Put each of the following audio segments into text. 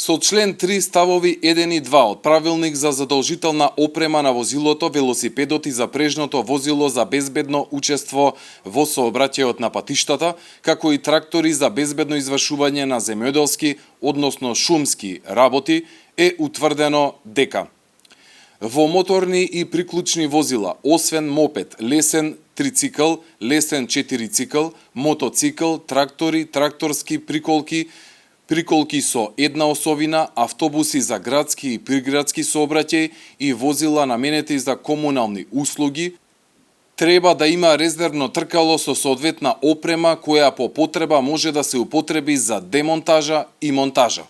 Со член 3 ставови 1 и 2 од Правилник за задолжителна опрема на возилото, велосипедот и запрежното возило за безбедно учество во сообраќајот на патиштата, како и трактори за безбедно извршување на земјоделски, односно шумски работи, е утврдено дека во моторни и приклучни возила, освен мопед, лесен трицикл, лесен четирицикл, мотоцикл, трактори, тракторски приколки, приколки со една осовина, автобуси за градски и приградски сообраќај и возила наменети за комунални услуги, треба да има резервно тркало со соодветна опрема која по потреба може да се употреби за демонтажа и монтажа.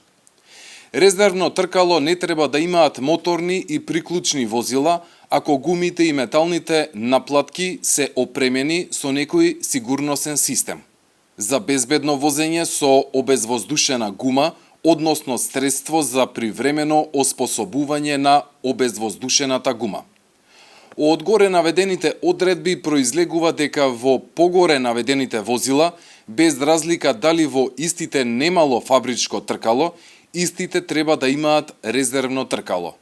Резервно тркало не треба да имаат моторни и приклучни возила ако гумите и металните наплатки се опремени со некој сигурносен систем за безбедно возење со обезвоздушена гума, односно средство за привремено оспособување на обезвоздушената гума. Од горе наведените одредби произлегува дека во погоре наведените возила, без разлика дали во истите немало фабричко тркало, истите треба да имаат резервно тркало.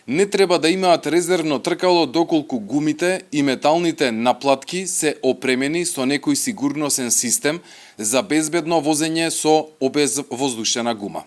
Не треба да имаат резервно тркало доколку гумите и металните наплатки се опремени со некој сигурносен систем за безбедно возење со обезвоздушена гума.